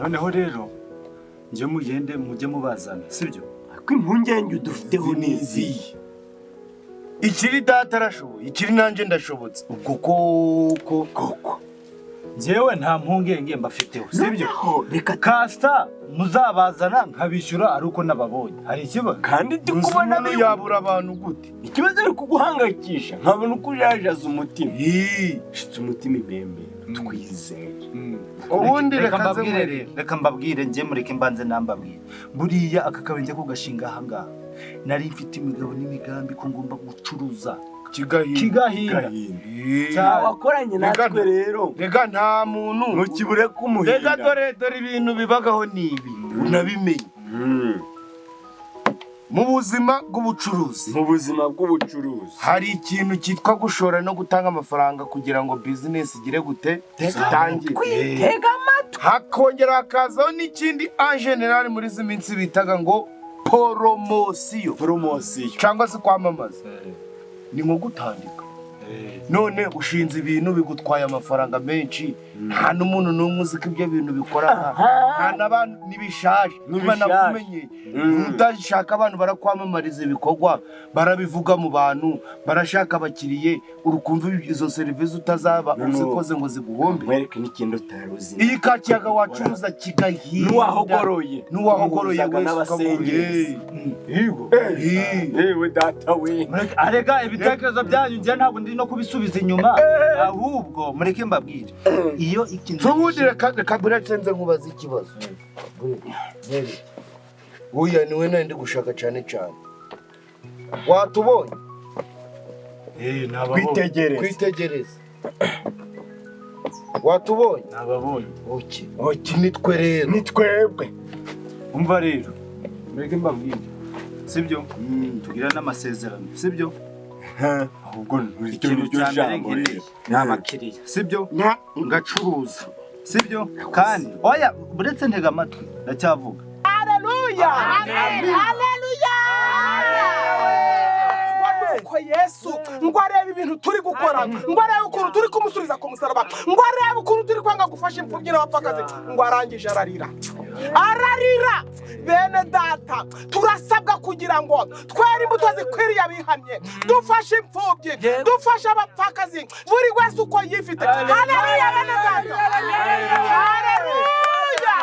Noneho rero njye mugende mujye mubazana, sibyo? Ko impungenge udufiteho ni izihe? Ikiri data arashoboye, ikiri nanjye ndashobotse, ubwo koko Koko. Njyewe nta mpungenge mbafiteho, sibyo? Noneho reka Kasita muzabazana nkabishyura ari uko nababonye. Hari ikibazo? Kandi ndi kubona umuntu yabura abantu gute? Ikibazo ari kuguhangayikisha, nkabona uko ujajaza umutima. Ii. Shitse umutima impembero, twizeye. Ubundi reka reka nze mbabwire nkwereke. Rero reka mbabwire, njye mureke mbanze nambabwire. Buriya aka kabari njya kugashinga aha ngaha, nari mfite imigabo n'imigambi ko ngomba gucuruza Kigahinda. Kigahinda. Ii. Cyane. Wakoranye natwe rero. Rega nta muntu Ntukibure kumuhinda. Rega dore ibintu bibagaho ni ibi, unabimenye mu buzima bw'ubucuruzi. Mu buzima bw'ubucuruzi. Hari ikintu cyitwa gushora no gutanga amafaranga kugira ngo business igire gute, itangire. Kwitega amatwi. Hakongera hakazaho n'ikindi en général muri izi minsi bitaga ngo promotion. Promotion. Cyangwa se kwamamaza, ni nko gutandika. None ushinze ibintu bigutwaye amafaranga menshi, nta n'umuntu n'umwe uzi ko ibyo bintu bikora, nta n'abantu, ntibishaje. Niba Ntibishaje. nakumenye udashaka, abantu barakwamamariza ibikorwa, barabivuga mu bantu, barashaka abakiriye, urukumva izo serivisi utazaba uzikoze ngo ziguhombe. Mwereke n'ikintu utari uzi. Iyi kakiyaga wacuruza kigahinda. N'uwahogoroye. N'uwahogoroye Tumuhuzaga wese. N'abasengerezi. Yego. Yewe data we. Arega ibitekerezo byanyu njye ntabwo ndi no kubisubiza inyuma, ahubwo mureke mbabwire iyo ikintu Ubundi reka buretse nze nkubaze ikibazo. Uya niwe nari ndi gushaka cyane cyane. Watubonye? Eh, nababonye. Kwitegereza. Kwitegereza, watubonye? Nababonye. Okay, okay, nitwe rero. Ni twebwe. Umva rero, mureke mbabwire, sibyo? Tugira n'amasezerano, sibyo? Ahubwo ntiryo Ikintu niryo cya mbere jambo nkeneye rero. ni abakiriya, sibyo? Ngacuruza, sibyo? Kandi oya, buretse ntega amatwi, ndacyavuga. Haleluya, haleluya! Ngo nuko Yesu ngo arebe ibintu turi gukora, ngo arebe ukuntu turi kumusubiza ku musaraba, ngo arebe ukuntu turi kwanga gufasha imfubyi n'abapfakazi, ngo arangije ararira, ararira. Bene data, turasabwa kugira ngo twere imbuto zikwiriye abihamye, dufashe imfubyi, dufashe abapfakazi, buri wese uko yifite. Haleluya, bene data, haleluya!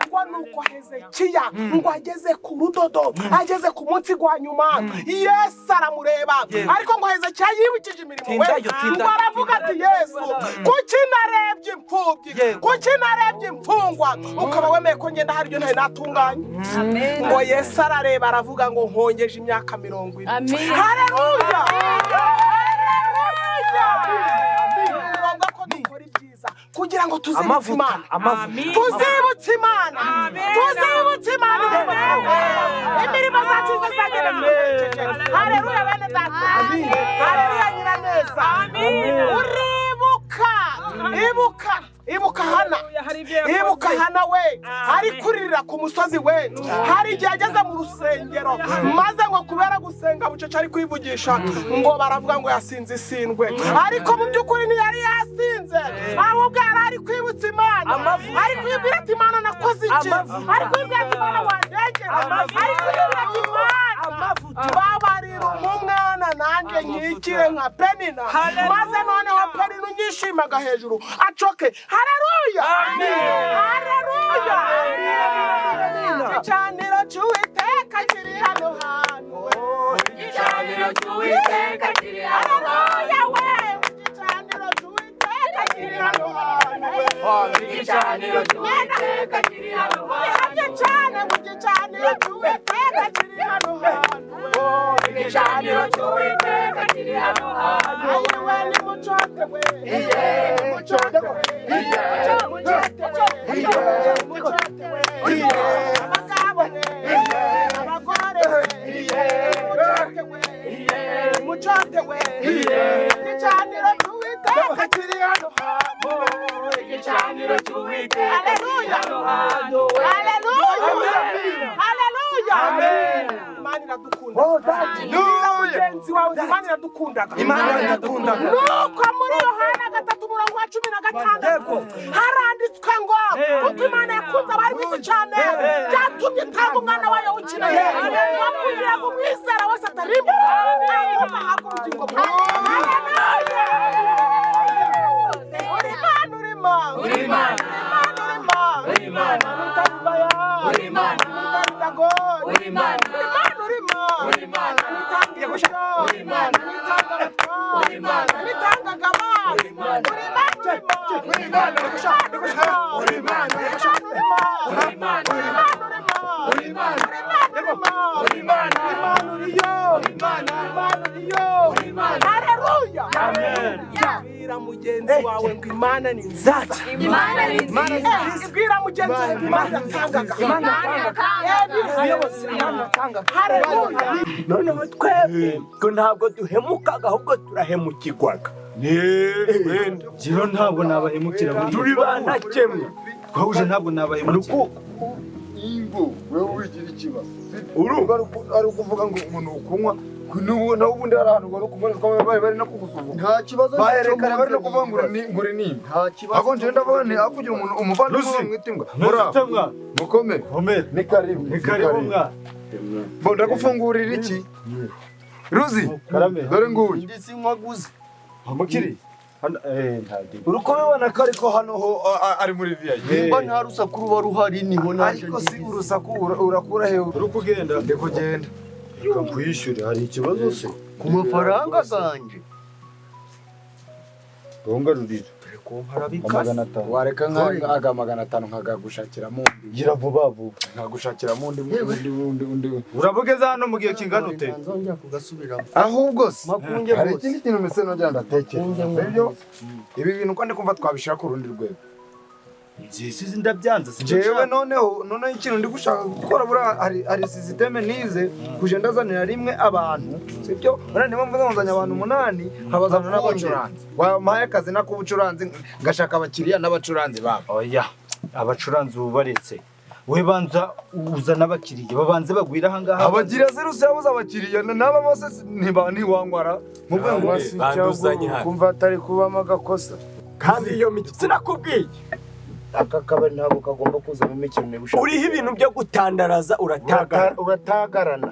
Ngo nuko Hezekiya ngo ageze ku rudodo, ageze ku munsi wa nyuma, Yesu aramureba. Ariko ngo Hezekiya yibukije imirimo we, Tindayo, tindayo, ngo aravuga ati: "Yesu, kuki narebye imfubyi, kuki narebye imfungwa, ukaba wemeye ko ngenda hari ibyo ntari natunganye?" Ngo Yesu arareba, aravuga ngo: "Nkongeje imyaka 40." Haleluya, haleluya! Ni ngombwa ko dukora ibyiza kugira ngo tuzibutse Imana. Amavuta. Tuzibutse Imana, tuzibutse Imana imirimo zacu zizagenda ziduherekeje. Haleluya, bene data, haleluya! Nyiraneza, uribuka, ibuka, ibuka Hana, ibuka Hana we ari kuririra ku musozi we. Hari igihe ageze mu rusengero, maze ngo kubera gusenga bucece ari kwivugisha, ngo baravuga ngo yasinze isindwe, ariko mu by'ukuri ntiyari yasinze, ahubwo yari ari kwibutsa Imana, ari kwibwira ati: "Imana, nakoze iki?" Ari kwibwira ati: "Imana, wandengera." Ari kwibwira ati: "Imana, babarira umwana nanjye nkikire nka Penina, maze noneho Penina unyishimaga hejuru acoke." Haleluya, haleluya! Igicaniro cy'Uwiteka kiri hano hantu we. Igicaniro cy'Uwiteka kiri hano. Haleluya we! Igicaniro cy'Uwiteka kiri hano hantu we. Igicaniro cy'Uwiteka kiri hano. Bihamye cyane mu gicaniro cy'Uwiteka kiri hano hantu we. Igicaniro cy'Uwiteka kiri hano hantu. Ayiwe, nimucote we, nimucote we, nimucote we, nimucote we, abagabo we, abagore we, nimucote we, nimucote we! Igicaniro cy'Uwiteka kiri hano hantu. Igicaniro cy'Uwiteka kiri Haleluya! hano hantu. Haleluya, haleluya! Imana iradukunda. Bwira mugenzi Mugenzi wawe ngo Imana iradukundaga. Imana iradukundaga. Nuko muri Yohana 3:16 haranditswe ngo kuko Imana yakunze abari mu isi cyane byatumye itanga umwana wayo w'ikinege kugira ngo umwizera wese atarimbuka ahubwo ahabwe ubugingo buhoraho. Uri Imana, uri Imana, uri Imana, uri Imana, uri Imana, uri Imana, uri Imana, uri Imana, uri Imana, uri Imana, uri Imana, itanga gabana, uri Imana, uri Imana, uri Imana, uri Imana, uri Imana, uri Imana, uri Imana, uri Imana. Haleluya. Amen. Bwira mugenzi wawe ngo Imana ni nziza. Imana ni nziza. Bwira mugenzi wawe ngo Imana yatangaga. Imana yatangaga. Haleluya. Noneho twebwe ngo ntabwo duhemukaga ahubwo turahemukirwaga. Jiro ntabwo nabahemukira buriya. Turi banakemwe. Twahuje ntabwo nabahemukira. Ingo wewe wigira ikibazo. Urumva ari ukuvuga ngo umuntu ukunywa naho ubundi hari ahantu bari kubarizwa bari no kugusuzuma. Nta kibazo baherekana bari no kuvuga ngo nguri nimba. Nta kibazo. Ako nje ndavuga nti akugira umuntu umuvandimwe mwitimwa. Mura. Mukome. Ni karibu. Ni karibu mwa. Bo ndagufungurira iki? Ruzi. Dore nguyu. Ndi sinkwaguze. Mukiri. Hano nta Uruko bibona ko ariko hano ho ari muri VIP. Nimba nta rusaku ruba ruhari niho naje. Ariko si urusaku urakura he? Uri kugenda. Ndi kugenda. Reka nkwishyure hari ikibazo se? Ku mafaranga ganje. Bongarurira. Wareka nka 500 nkagagushakira mu ndi. Gira vuba vuba. Nkagushakira mu ndi undi. Urabugeza hano mu gihe kingana ute? Nzongera kugasubiramo. Ahubwo se hari ikindi kintu mese nongera ndatekereza. Sibyo? Ibi bintu ko ndi kumva twabishira ku rundi rwego. Nzizi ndabyanze jewe noneho ikintu ndi gushaka gukora bura hari system nize kuje ndazanira rimwe abantu sibyo bura niba mvuze ngo nzanya abantu 8 nkabazana n'abacuranzi wampaye akazi nakubucuranzi ngashaka abakiriya n'abacuranzi babo. Oya abacuranzi ubaretse we banza uzana abakiriya babanze bagwira aha ngaha abagira zeruse yabuze abakiriya naba bose ntiwangwara muvuye ngo banduzanye hano kumva atari kubamo agakosa kandi iyo mikino sinakubwiye aka kabari ntabwo kagomba kuzamo imikino niba ushaka uriho ibintu byo gutandaraza uratagarana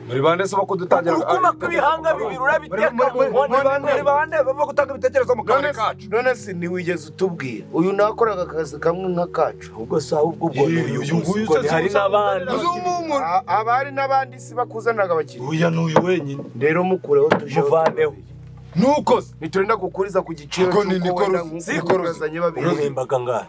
muri bande se bakudutangira urukuma kw'ibihanga bibiri urabiteka mu nkono muri bande bava gutanga ibitekerezo mu kabari kacu. None se ntiwigeze utubwira uyu nakoraga akazi kamwe nk'akacu ubwo se ahubwo ubwo n'uyu nguyu hari n'abandi abari n'abandi si bakuzanaga abakiriya uya n'uyu wenyine rero mukureho tuje muvaneho nuko ntiturenda gukuriza ku giciro cy'uko wenda nk'uko babiri muhembaga ngahe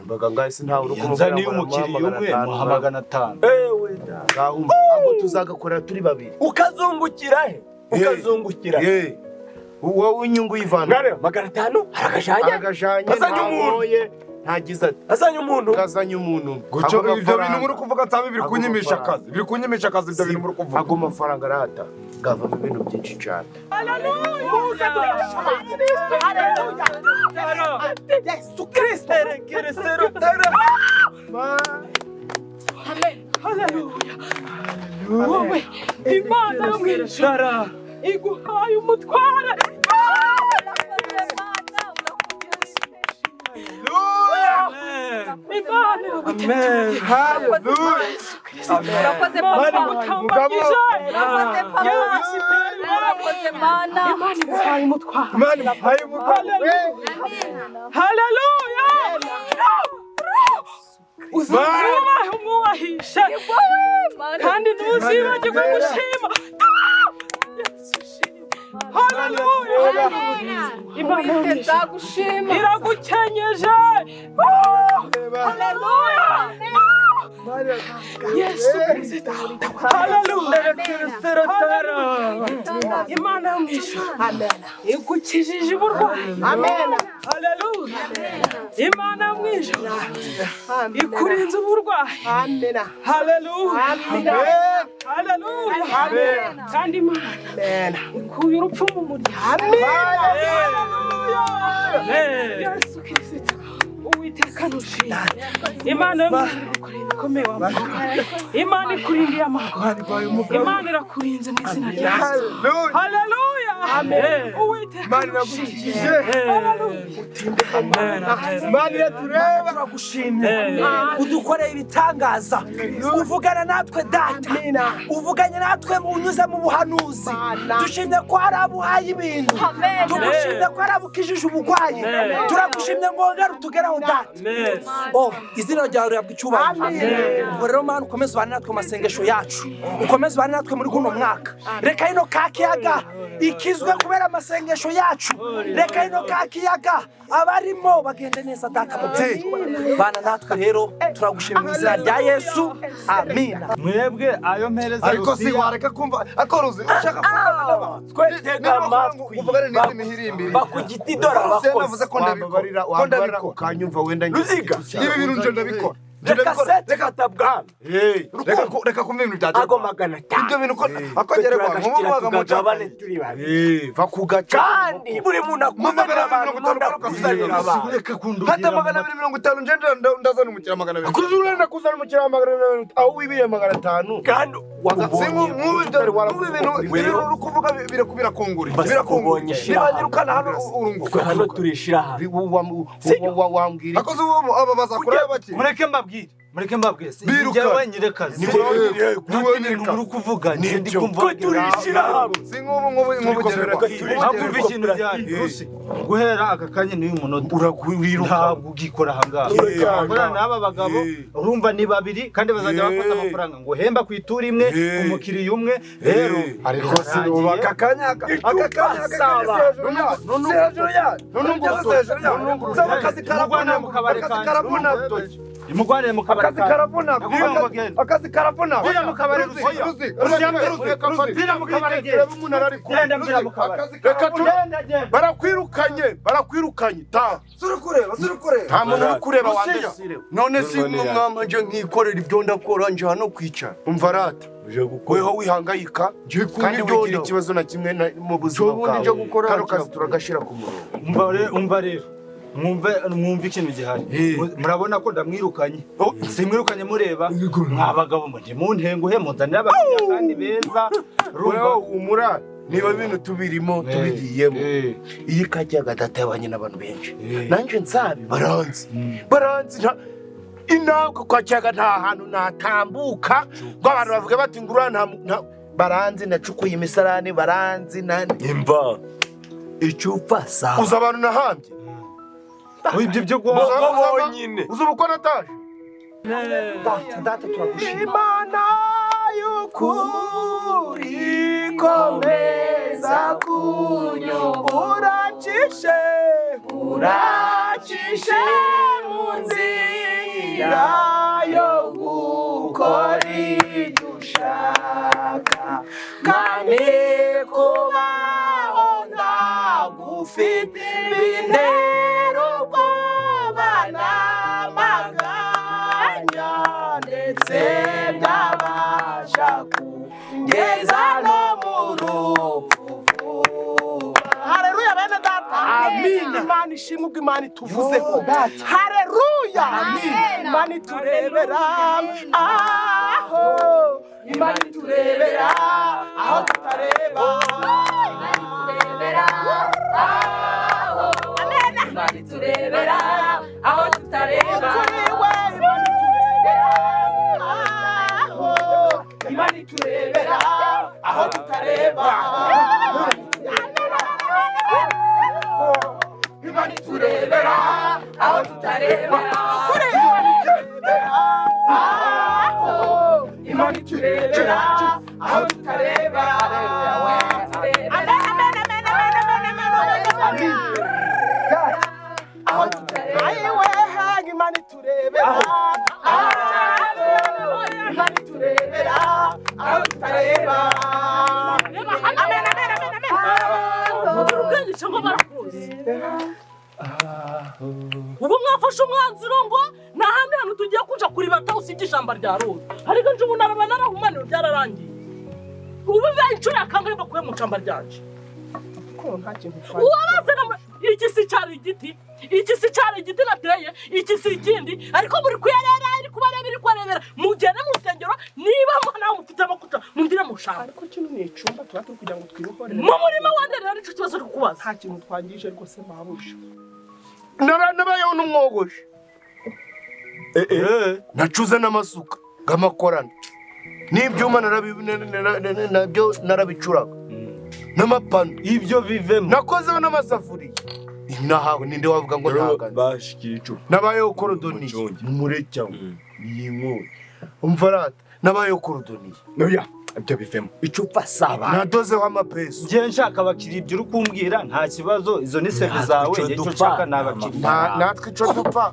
mbaga ngahe sintawe uruko nzaniye umukiriya umwe muha 500 ewe ngaho abo tuzagakorera turi babiri ukazungukira he ukazungukira ye wowe inyungu yivana ngare 500 aragashanya azanye umuntu ntagize ati azanye umuntu azanye umuntu gucyo ibyo bintu muri kuvuga tsabe biri kunyimisha akazi biri kunyimisha akazi ibyo bintu muri kuvuga ago mafaranga arata gavamo ibintu byinshi cyane. Haleluya. Muze duhesha Haleluya. Yesu Kristo. Haleluya. Wowe Imana yo mu ijuru iguhaye umutware. Imana iragutegereje. Urakoze papa. Mugabo. Urakoze papa. Urakoze Mana. Imana iguhaye umutware. Imana iguhaye umutware. Haleluya. Uzamwubahe umwubahishe kandi ntuzibagirwe gushima. Haleluya. Imana nzagushima. Iragukenyeje. Haleluya. Yesu Kristo. Haleluya. Imana yo mu ijuru igukijije uburwayi. Amen. Haleluya. Imana yo mu ijuru ikurinze uburwayi. Amen. Haleluya. Amen. Haleluya. Kandi Imana ikuye urupfu mu muryango. Amen. Haleluya. Yesu Kristo. Uwiteka nushimwe. Imana yo mu ijuru igukoreye ibikomeye wa mugabo. Imana ikurindiye amaguru. Imana irakurinze mu izina rya Yesu. Haleluya. Amen. Uwiteka nushimwe. Imana iratureba. Turagushimye, udukoreye ibitangaza, uvugana natwe Data, uvuganye natwe unyuze mu buhanuzi. Dushimye ko hari abo uhaye ibintu, tugushimye ko hari abo ukijije uburwayi, turagushimye ngo wongere utugeraho Data. Oh, izina ryawe rihabwa icyubahiro. Ubwo rero Mana, ukomeze ubane natwe mu masengesho yacu, ukomeze ubane natwe muri guno mwaka. Reka ino kakiyaga ikizwe kubera amasengesho yacu, reka ino kakiyaga abarimo bagende neza Data mubyeyi. Bana natwe rero, turagushima mu izina rya Yesu, amina. Mwebwe ayo mpereza Ariko si Rusiya. wareka kumva ariko Ruzi ushaka kuvugana n'abantu. Twetega amatwi. Uvugane n'izi mihirimbiri. Va ku giti dore Rusiya abakozi. navuze ko ndabikora. Wambabarira Ko wambabarira ndabikora. ukanyumva wenda ngize Ruziga. ikintu cyawe. Ibi bintu nje ndabikora. Nje Reka ndabikora. seti fata bwana. Reka kumva ibintu bya Ago 500. Ibyo bintu ko akogerwa nko Twe mubaga mu tugabane turi babiri. Va ku gace. Kandi buri muntu akuzanira abantu n'undi akuzanira abantu. Reka kundugira. Hata 250 nje ndazana umukiriya 200. Kuzurenda kuzana umukiriya wa 200 aho wibiye 500. Kandi Si nk'ubu ibintu ibintu uri kuvuga birakungura. Birakungura. ubonye ishyirahamwe. Nibanyirukana hano urunguka. Twe hano turi ishyirahamwe. Wambwira iki? Akoze ubu aba bazakora baki? Mureke mbabwire, mureke mbabwire. Si Biruka. njyewe nyirekazi. Ni wowe Ni nyirekazi. ibintu muri kuvuga njye ndi kumva. Twe turi ishyirahamwe. Si nk'ubu nk'ubu nk'ubu gererwa. Hakumva ikintu gihari. Rusi, guhera aka kanya n'uyu munota Uragwiruka. ntabwo ugikora ahangaha. Gukorana n'aba bagabo urumva ni babiri kandi bazajya bafata amafaranga ngo hemba ku ituru imwe umukiriya umwe rero. Ariko si ubu aka kanya aka kanya aka kanya si hejuru yacu. Si hejuru yacu. None si hejuru yacu. Saba akazi karavuna. Akazi karavuna. Imugwanire mu kabari. Akazi karavuna. Akazi karavuna. Vira mu kabari, Ruzi, Ruzi. Ruzi, Ruzi, Ruzi, Ruzi. Vira mu kabari, genda. Turebe umuntu arari kumwe. Genda mvira mu kabari. Akazi Reka karavuna. Genda, genda. Barakwirukanye, barakwirukanye. Ta. Suri kureba, suri kureba. Nta muntu uri kureba Rusiya. wandesire. None si mwampa nje nkikorera ibyo ndakora nje hano kwicara. Umva rata. Weho wihangayika Nje kunywa kandi ibyo wigira ndakora. ikibazo na kimwe mu buzima Nje ubundi nje bwawe. gukora Kano kazi cyakora. turagashira ku murongo. Umva rero, umva rero. Mwumve ikintu gihari. Murabona ko ndamwirukanye. Simwirukanye mureba. Mwa bagabo mwe ntimuntenguhe, munzanire abakiriya kandi beza. Weho Urumva? humura niba ibintu tubirimo tubigiyemo. Iyi kajyaga data yabanye n'abantu benshi. Nanjye nsabi baranzi. Baranzi nta intabwo kwa cyaga nta hantu natambuka ngo abantu bavuge bati ngura nta baranzi nacukuye imisarani baranzi nani Imva. Icupa saba. uza abantu nahambye. Ibyo byo Bo bonyine. Uzi uko nataje. Data, Data turagushima. Imana y'ukuri ikomeza kunyobora, uracishe uracishe mu nzira yo gukora ibyo ushaka, kandi kubaho ndagufite bintera ubwoba n'amaganya, ndetse byabasha kungeza no mu rupfu vuba. Haleluya bene data. Amina. Imana ishimwe ubwo Imana ituvuzeho. Haleluya. Imana iturebera aho, Imana iturebera aho tutareba. Imana iturebera aho tutareba. Kuri we Imana iturebera aho, Imana iturebera aho tutareba. Imana iturebera aho tutareba. Kuri Imana iturebera aho, Imana iturebera aho tutareba. Amen, amen, amen, amen, amen, amen, amen. Aho tutareba. Ayiwe hanga Imana iturebera. Aho Imana iturebera aho tutareba. Amen, amen, amen, amen. Mugira ubwenge cyangwa barakuzi. Ubu mwafashe umwanzuro ngo nta handi hantu tugiye kuja kuribata usibye ishyamba rya Rura. Ariko nje ubu naraba narahumaniwe byararangiye. Ubu bibaye inshuro ya kangahe bakuye mu ishyamba ryanje. Uwabazana Iki si cyari igiti, iki si cyari igiti nateye, iki si ikindi, ariko muri kuyarera, iri kubarebera, iri kubarebera. Mugende mu rusengero niba mwana mufite amakuta, mundire mu shamba. Ariko kino ni icumba tuba turi kugira ngo twibohorere. Mu murima wande rero nicyo kibazo uri kubaza. Nta kintu twangije rwose mabuja. Nabayeho n'umwogoshe. Nacuze n'amasuka gamakorana. N'ibyuma nabyo narabicuraga. N'amapano ibyo bivemo. Nakozeho n'amasafuriya. Nahawe ninde wavuga ngo ntagana. Bashikiye Nabayeho korodoniye. Mumureke aho. Ni inkoyi. Umfarata nabayeho korodoniye. Oya, ibyo bivemo. Icupa saba. Nadozeho amapeso. Njye nshaka abakiriya ibyo uri kumbwira nta kibazo, izo ni seve zawe, njye icyo nshaka ni abakiriya. Natwe icyo dupfa.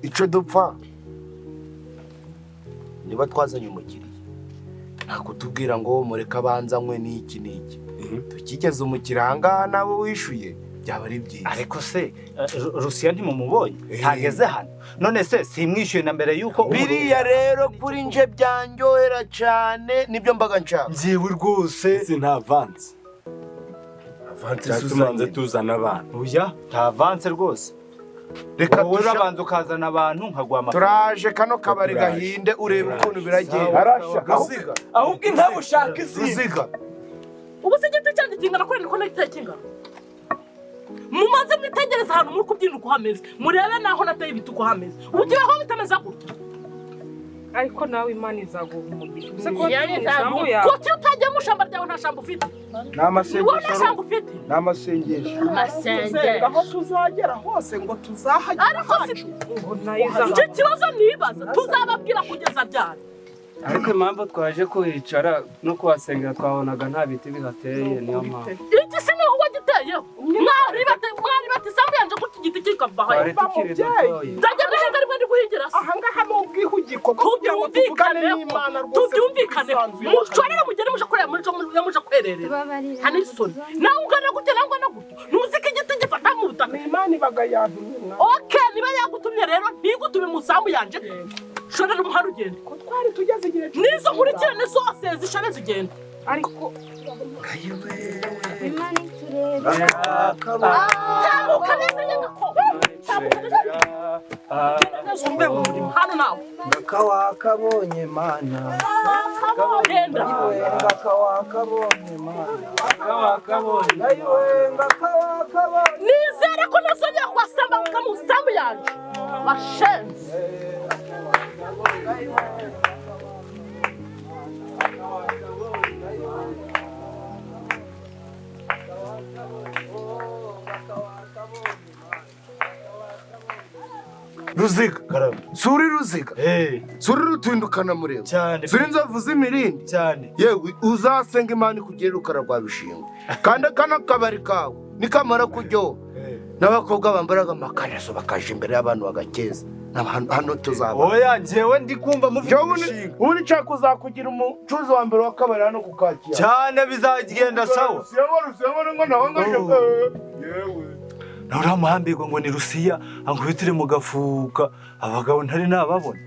Icyo dupfa niba twazanye umukiriya ntakutubwira ngo mureke abanza anywe n'iki n'iki, tukigeze umukiriya ahangaha nawe wishyuye byaba ari byiza. Ariko se Rusiya ntimumubonye ntageze hano, none se simwishyuye na mbere yuko biriya rero kuri nje byanjyohera cyane, nibyo mbaga nshaka. Njyewe rwose si nta avance. Avance tumanze tuzana abantu. Oya, nta avance rwose. Reka wowe urabanza ukazana abantu nkaguha amafaranga. Turaje kano kabari gahinde urebe ukuntu biragenda. Ruziga. Ahubwo intebe ushaka izindi. Ruziga. Ubu se igiti cyanjye kingana kuri niko nagiteye kingana. Mumaze mwitegereza ahantu muri kubyina uko hameze, murebe naho nateye ibiti uko hameze. Ubu kibaho bitameze gutya. Ariko nawe Imana izaguha umugisha. Kuki utagiye mu shamba ryawe nta shamba ufite? Ni amasengesho. Ni amasengesho. Amasengesho. Aho tuzagera hose ngo tuzahagera. Ariko si icyo kibazo nibaza tuzababwira kugeza ryari. Ariko impamvu twaje kuhicara no kuhasengera twabonaga nta biti bihateye, niyo mpamvu. Iki si niho wagiteyeho. Mwari bati isambu yanje gutya igiti kikavaho. Twari tukiri dutoya. Nzajya guhinga rimwe ndi guhingira se. Aha ngaha ni ubwihugiko bwo kugira ngo tuvugane n'Imana rwose. Tubyumvikane. Mushorere mugende muje kureba muri muje kwererera. Nta n'isoni. Nawe ungana gutya nawe ungana gutya. Ntuzi ko igiti gifata mu butaka. Ni Imana ibaga yantumye mwana. Okay, niba yagutumye rero ntigutume mu sambu yanje. Shorera umuhanda ugende. Ko twari tugeze igihe nizo nkurikirane zose zishore zigenda. Ariko Imana iturebera. Tambuka neza nyagako. Tambuka neza. Genda neza umve mu murima hano nawe. Ngaka wakabonye mana. Genda. Ngaka wakabonye mana. Ngaka wakabonye. Ngaka wakabonye. Nizere ko nasongera kuhasamba mu sambu yanje. Bashenzi. Ruziga. Suri Ruziga. Suri rutindukana mureba. Suri inzovu z'imirindi. Cyane. Yewe uzasenga Imana ikugirire rukara rwa bishingwe. Kandi kano kabari kawe nikamara kuryoha n'abakobwa bambaraga amakariso bakaje imbere y'abantu bagakeza. Hano tuzaba. Oya njyewe ndi kumva mufite imishinga. Ubundi nshaka kuzakugira umucuruzi wa mbere w'akabari hano ku Kacyiru. Cyane bizagenda sawa. Rusiya ngo naho ngaje. Yewe. Nawe uramuhambirwa ngo ni Rusiya ankubitire mu gafuka, abagabo ntari nababona.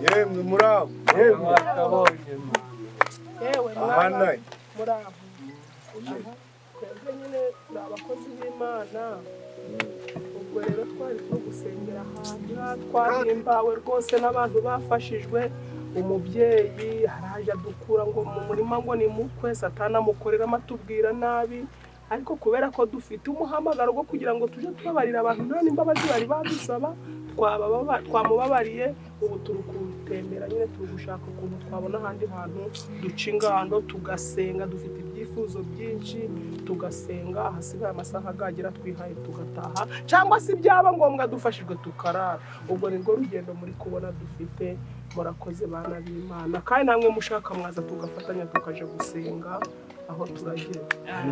Yemwe murabo, yemwe yewe murabo. Murabo. Twebwe nyine turi abakozi b'Imana. Ubwo rero twari turi gusengera ahantu twahimbawe rwose n'abantu bafashijwe. Umubyeyi haraje adukura ngo mu murima ngo ni mukwe, Satani amukorera amatubwira nabi, ariko kubera ko dufite umuhamagaro wo kugira ngo tuje tubabarira abantu nta n'imbabazi bari badusaba, Twamubabariye, ubu turi kutembera nyine, turi gushaka ukuntu twabona ahandi hantu duca ingando tugasenga. Dufite ibyifuzo byinshi, tugasenga, ahasigaye amasaha agagera twihaye tugataha, cyangwa se byaba ngombwa dufashijwe tukarara. Ubwo nirwo rugendo muri kubona dufite. Murakoze bana b'Imana, kandi namwe mushaka mwaza tugafatanya tukaja gusenga aho turagera.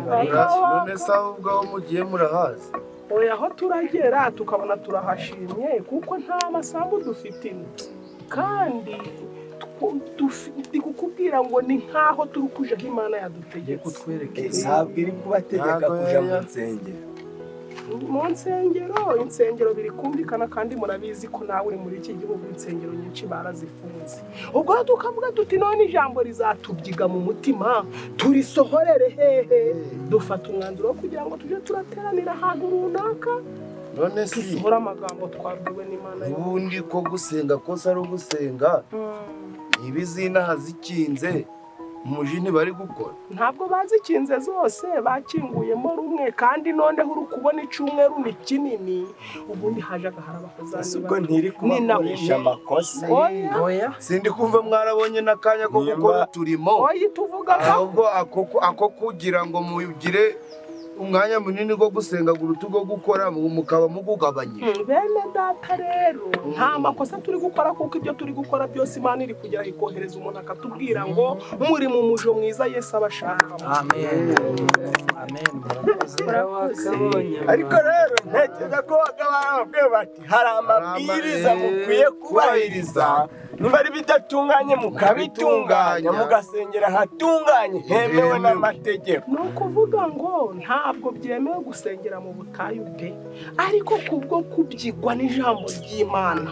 None se ahubwo aho mugiye murahazi? Oya, aho turagera tukabona turahashimye, kuko nta masambu dufite, kandi ndi kukubwira ngo ni nkaho turi kuja aho Imana yadutegetse. Ntabwo iri kubategeka kuja mu nsengero. Mu nsengero, insengero biri kumvikana, kandi murabizi ko nawe uri muri iki gihugu insengero nyinshi barazifunze. Ubwo tukavuga tuti none ijambo rizatubyiga mu mutima turisohorere hehe? Dufata umwanzuro wo kugira ngo tuje turateranira ahantu runaka, none si dusohora amagambo twabwiwe n'Imana. Ubundi ko gusenga kose ari ugusenga, ibizina zikinze umuji ntibari gukora. Ntabwo bazikinze zose, bakinguyemo rumwe, kandi noneho uri kubona icumweru ni kinini. Ubundi haje agahara. Ubwo ntiri kubakoresha amakosa. Oya, sindi kumva mwarabonye n'akanya ko gukora uturimo. Oya, tuvuga ahubwo ako kugira ngo mugire umwanya munini wo gusenga guruta uwo gukora, mukaba mugugabanyije. Bene data rero nta makosa turi gukora, kuko ibyo turi gukora byose Imana iri kugira ikohereza umuntu akatubwira ngo muri mu mujo mwiza Yesu abashaka. Amen. Amen. Ariko rero ntekereza ko bagababwe bati hari amabwiriza mukwiye kubahiriza, niba ari bidatunganye mukabitunganya, mugasengera ahatunganye hemewe n'amategeko. Ni ukuvuga ngo ntabwo byemewe gusengera mu butayu pe, ariko kubwo kubyigwa n'ijambo ry'Imana.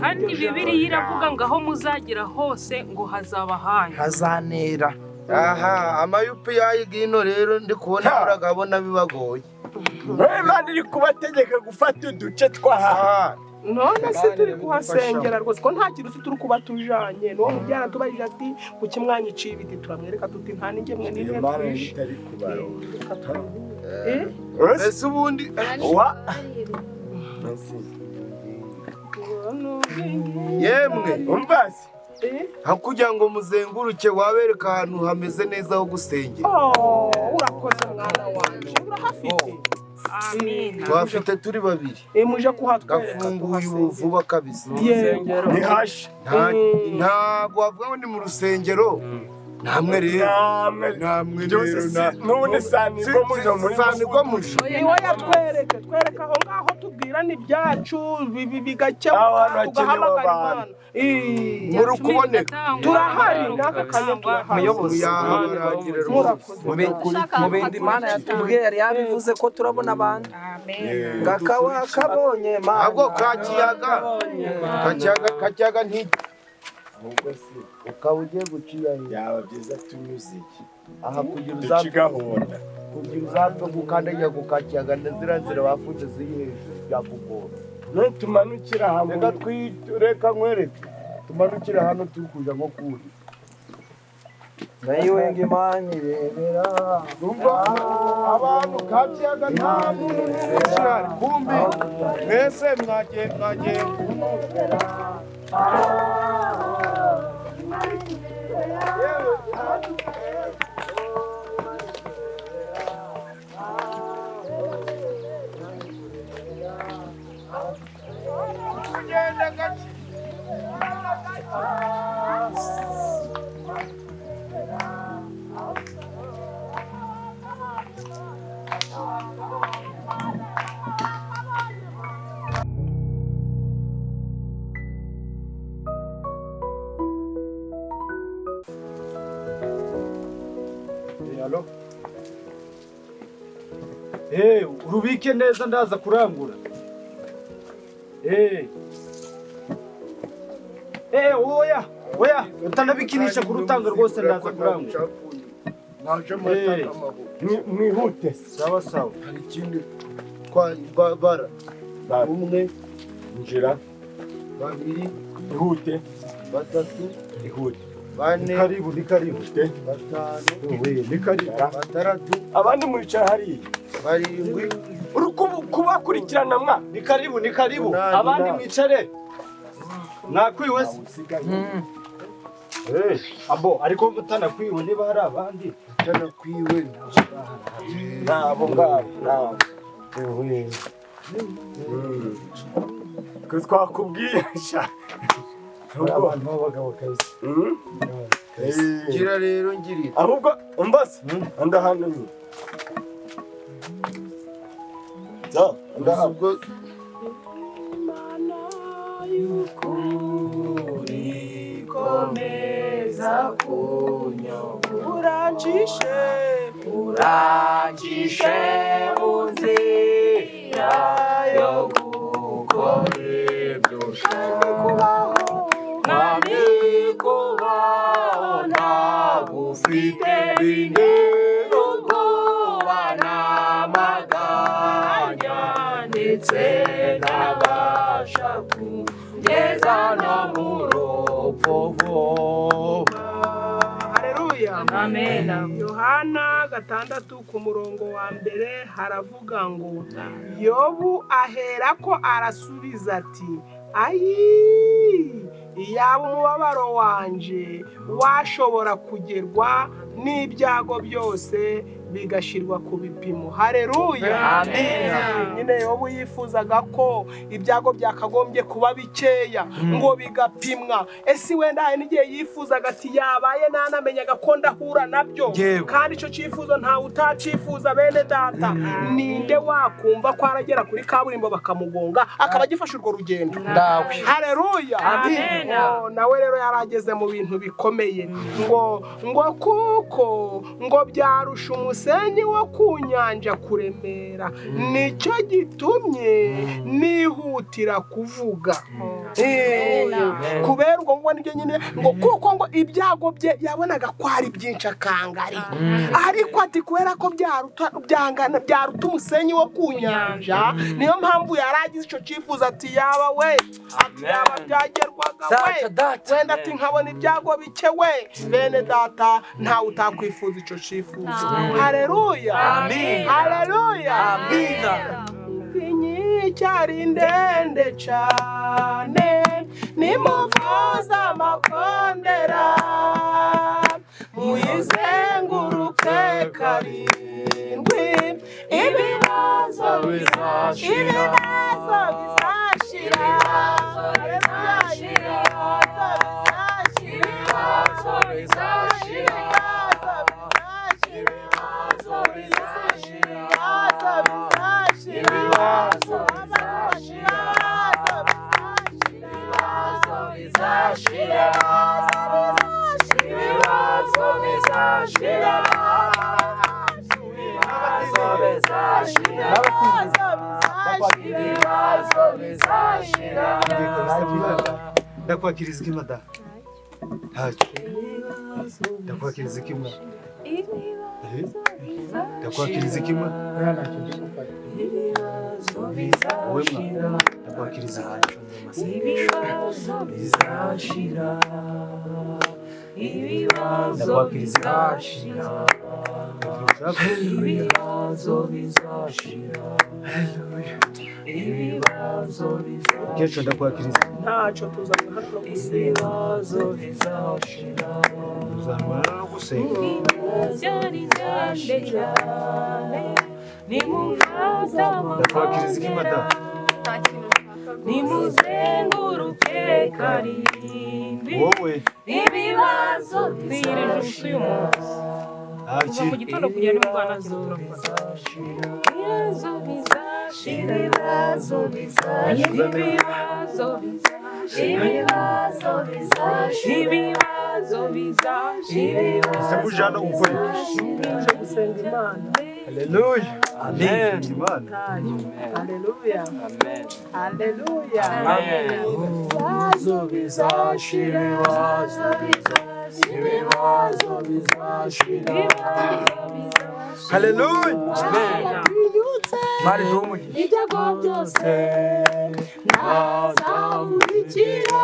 Kandi Bibiliya iravuga ngo aho muzagera hose ngo hazaba hanyu, hazanera. Aha amayupi y'ino rero ndi kubona uragabona bibagoye. Imana iri kubategeka gufata uduce tw'aha. None se turi kuhasengera rwose ko nta kintu turi kuba tujanye. N'uwo mubyara tubajije ati kuki mwanyiciye ibiti, turamwereka tuti nta n'ingemwe n'imwe twishe. Ese ubundi yemwe umbazi hakugira ngo muzenguruke wabereka ahantu hameze neza ho gusengera. Urakoze mwana wanje, urahafite. Amina. Twafite turi babiri. Muje kuhatwereka. Gafunguye ubu vuba kabisa. Ni hashi. Ntabwo wavuga ngo ni mu rusengero. Namwe rero. Namwe rero. N'ubundi sanirwa mujo muri sanirwa mujo. Niwe yatwereke, twereka aho ngaho tubwirana ibyacu bigakemuka tugahamagara Imana. Muri kuboneka. Turahari n'aka kanya turahari. Muyobozi, mu bindi Imana yatubwiye yari yabivuze ko turabona abantu. Gakawa kabonye mana. Ahubwo kakiyaga. Kakiyaga nti ahubwo se ukaba ugiye guciya he? Byaba byiza tunyuze iki aha kugira uzapfa gahunda, kugira uzapfa gukandagira ku kakiyaga ziriya nzira bafunze ziri hejuru byakugora. None tumanukira hamwe. Reka nkwereke tumanukira hano turi kuja nko kuri nayiwenga Imana irebera. Umva abantu kakiyaga nta muntu n'umwe ukihari, kumbi mwese mwagiye mwagiye. Alo. Urubike neza ndaza kurangura. Oya, oya, utanabikinisha kurutanga rwose ndaza kurangura. Naje mataka amahoro. Mwihute. Sawa sawa. Hari ikindi kwa bara. Umwe njira, babiri, ihute, batatu, ihute. Bane, karibu, ni karibu. Batanu, we, ni karibu. Batandatu. Abandi mwicara hariya. Barindwi. Uruko Kubakurikirana mwa. Ni karibu, ni karibu. Abandi mwicare. Nakwiwe se. Abo ariko mutanakwiwe niba hari abandi. Mutanakwiwe nabo ngabo nabo. Twe twakubwiye sha. Abantu b'abagabo kabisa. Gira rero ngirira. Ahubwo umbase anda hano nyine. Za ahubwo Imana y'ukuri komeza kunyobora urancishe urancishe mu nzira yo gukora ibyo ushaka kubaho mwami kubaho ntagufite bintera ubwoba n'amaganya ndetse ntabasha kugeza no mu rupfu vuba. Haleluya. Amen. Yohana 6 ku murongo wa mbere haravuga ngo Yobu aherako arasubiza ati ayi iyaba umubabaro wanje washobora kugerwa n'ibyago byose bigashirwa ku bipimo. Haleluya. Amen. Nyine Yobu yifuzaga ko ibyago byakagombye kuba bikeya ngo bigapimwa. Ese wenda hari n'igihe yifuzaga ati yabaye nanamenyaga ko ndahura nabyo, kandi icyo cyifuzo ntawe utacifuza. Bene data, ninde wakumva ko aragera kuri kaburimbo bakamugonga akaba agifashe urwo rugendo? Haleluya. Amen. Nawe rero yarageze mu bintu bikomeye ngo kuko ngo byarusha umusenyi wo ku nyanja kuremera, nicyo gitumye nihutira kuvuga. Kubera ubwo ngo nibyo nyine ngo kuko ngo ibyago bye yabonaga ko ari byinshi akangari, ariko ati kubera ko byaruta byangana byaruta umusenyi wo ku nyanja, niyo mpamvu yaragize icyo cyifuzo ati yaba we, ati yaba byagerwaga we, wenda ati nkabona ibyago bike we. Bene data, ntawe utakwifuza icyo cyifuzo. Haleluya. Amen. Haleluya. Amen. Inyicyari ndende cyane nimuvuza amakondera muyizenguruke karindwi, ibibazo bizashira, ibibazo bizashira, ibibazo bizashira, ibibazo bizashira, ibibazo bizashira, ibibazo bizashira, ibibazo bizashira, ibibazo bizashira, ibibazo bizashira. Ndakwakiriza iki mada? Ntacyo. Ndakwakiriza iki mwa? Ndakwakiriza iki mwa? Wowe mwa? Ndakwakiriza iki? Ibibazo bizashira, ibibazo bizashira, ibibazo bizashira, ibibazo bizashira. Mukecuru ndakwakiriza. Ntacyo tuzanwa hano no gusenga. Ibibazo bizashira, tuzanwa hano no gusenga. Ndakwakiriza iki mada? Nimuzenguruke karindwi. Wowe ibibazo bizashira uyu munsi. Kuva mu gitondo kugera nimugoroba nta kintu turakora. Ibibazo bizashira, ibibazo bizashira, ibibazo bizashira, ibibazo bizashira, ibibazo bizashira. Ese muje hano gukora iki? Tuje gusenga Imana. Haleluya. Amen. Imana. Haleluya. Amen. Haleluya. Amen. Ibibazo bizashira, ibibazo bizashira, ibibazo bizashira. Haleluya. Amen. Mari n'umugisha. Ibyago byose ntazakurikira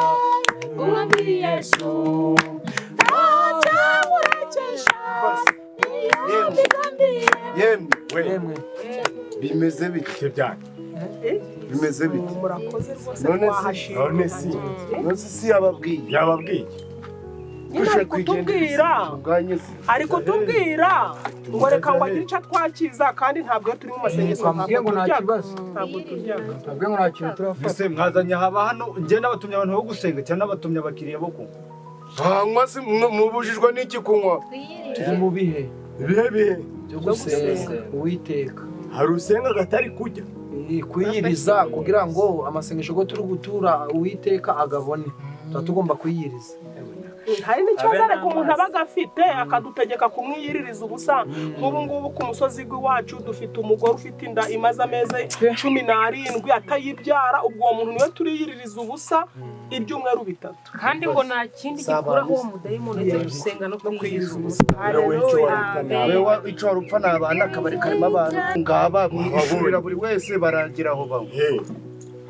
umwami Yesu, ntazamurekesha. Yemwe bimeze bite byanyu? Bimeze bite? Murakoze rwose twahashimye. None si yababwiye? Yababwiye. Nyine ari kutubwira ngo reka ngo agire icyo atwakiza kandi ntabwo turi mu masengesho ntabwo nta kibazo. Ntabwo turyaga. Ntabwo ngo nta kintu turafata. Ese mwazanye haba hano njye n'abatumye abantu bo gusenga cyangwa n'abatumye abakiriya bo kunywa? Hanywa se mubujijwe n'iki kunywa? Turi mu bihe. Ibihe byo gusenga Uwiteka. Hari usenga gatari kujya. Kwiyiriza kugira ngo amasengesho go turi gutura Uwiteka agabone. Tuba tugomba kwiyiriza. Hari n'ikibazo ariko umuntu aba agafite akadutegeka kumwiyiririza ubusa. Nk'ubu ngubu ku musozi w'iwacu dufite umugore ufite inda imaze amezi 17 atayibyara, ubwo uwo muntu niwe turiyiririza ubusa ibyumweru 3. Kandi ngo nta kindi gikuraho uwo mudayimoni uretse gusenga no kwiyiriza ubusa. Wewe icyo wari upfa ni abana, akabari karimo abantu ngaba mwishurira buri wese baragira aho banywa.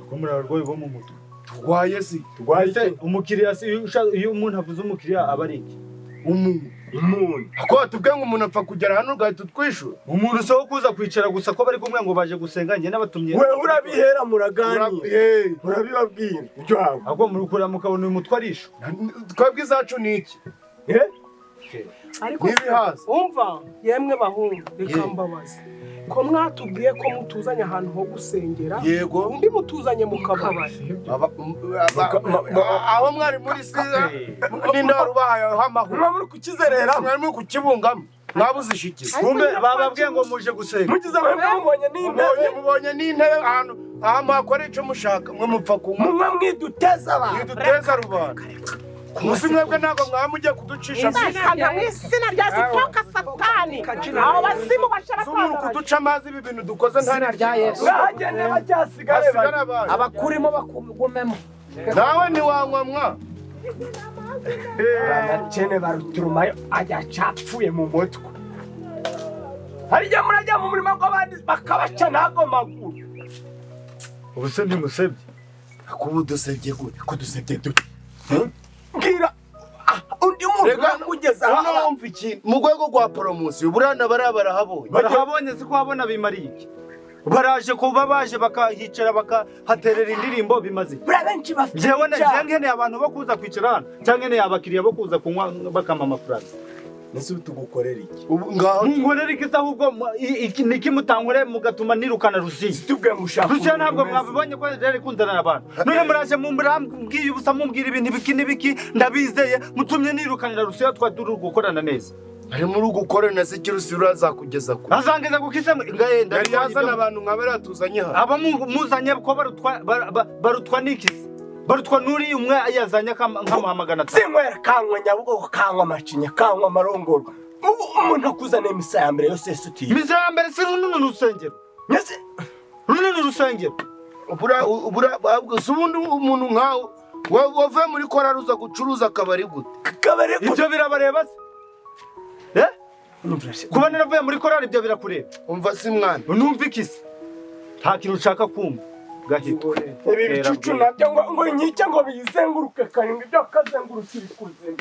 Ko muri abarwayi bo mu mutwe. Turwaye si turwaye umukiriya si iyo umuntu avuze umukiriya aba ari iki? Umuntu ko tubwe ngo umuntu apfa kugera hano ugahita utwishura. Umuntu so kuza kwicara gusa ko bari kumwe ngo baje gusenga njye n'abatumye. We urabihera muraganira murabibabwira ibyo hawe. Ahubwo murukura mukabona uyu mutwe arisho. Twebwe izacu ni iki? Ariko umva yemwe bahungu reka mbabaze. Ko mwatubwiye ko mutuzanye ahantu ho gusengera, yego undi mutuzanye mu kabari. Aho mwari muri siza n'indaro bahaye amahoro. Mwa muri kukizerera, mwari muri kukibungamo. Mwabuze ishikizo. Kumbe bababwiye ngo muje gusenga. Mugize amahirwe mubonye n'intebe, mubonye n'intebe ahantu aha mwakora icyo mushaka, mwe mupfa kunywa. Mwe mwiduteza abantu. Mwiduteza rubanda. Musi mwebwe ntabwo mwaba mugiye kuducisha mu izina rya Sitoka Satani. Abo bazimu bashaka kuduca amazi ibi bintu dukoze nta rya Yesu. Bahagende bacyasigare abakurimo bakugumemo. Nawe ntiwanywa mwa. Abakene baruturumayo ajya acapfuye mu mutwe. Hari igihe murajya mu murima gw'abandi bakabaca n'ago maguru. Ubu se ntimusebye? Kuba udusebye gute? Ko dusebye dute? Mbwira undi muntu nakugeza aho wumva iki mu rwego rwa promotion burana barahabonye. Barahabonye si ko habona bimariye iki? Baraje kuba baje bakahicara bakahaterera indirimbo bimaze iki? Buriya benshi bafite Jewe nkeneye abantu bo kuza kwicara hano cyangwa nkeneye abakiriya bo kuza kunywa bakama amafaranga. Nese tugukorera iki? Ubu ngaho nkorera iki se ahubwo niki mutankore mugatuma nirukana Rusiya? Tubwe mushaka. Rusiya ntabwo mwabibonye ko yari kunzanira abantu. None muraje murambwiye ubusa mumbwira ibintu biki n'ibiki ndabizeye mutumye nirukanira Rusiya twaduru gukorana neza. Ari muri gukorana se Rusiya urazakugeza ku. Azangeza gukise ngayenda. Yari yazana abantu nka baratuzanye hano. Aba muzanye ko barutwa nikisi. Barutwa nuri umwe yazanye nkamuhamagana. Sinywera kanywa Nyabugogo kanywa amacinya kanywa amarongoro. Umuntu akuzaniye misa ya mbere yose sutiye. Misa ya mbere si runo rusengero. Nyese runo rusengero. Ubura ubundi umuntu nkawe wavuye muri korari uza gucuruza akabari gute? Kabari gute? Ibyo birabareba se? Kuba naravuye muri korari ibyo birakureba. Umva si mwana. Numva ikisi. Nta kintu ushaka kumva. Gahito. Ibi bicucu nabyo ngo inkike ngo biyizenguruke karindwi ibyo kazengurutse ibikuzimu.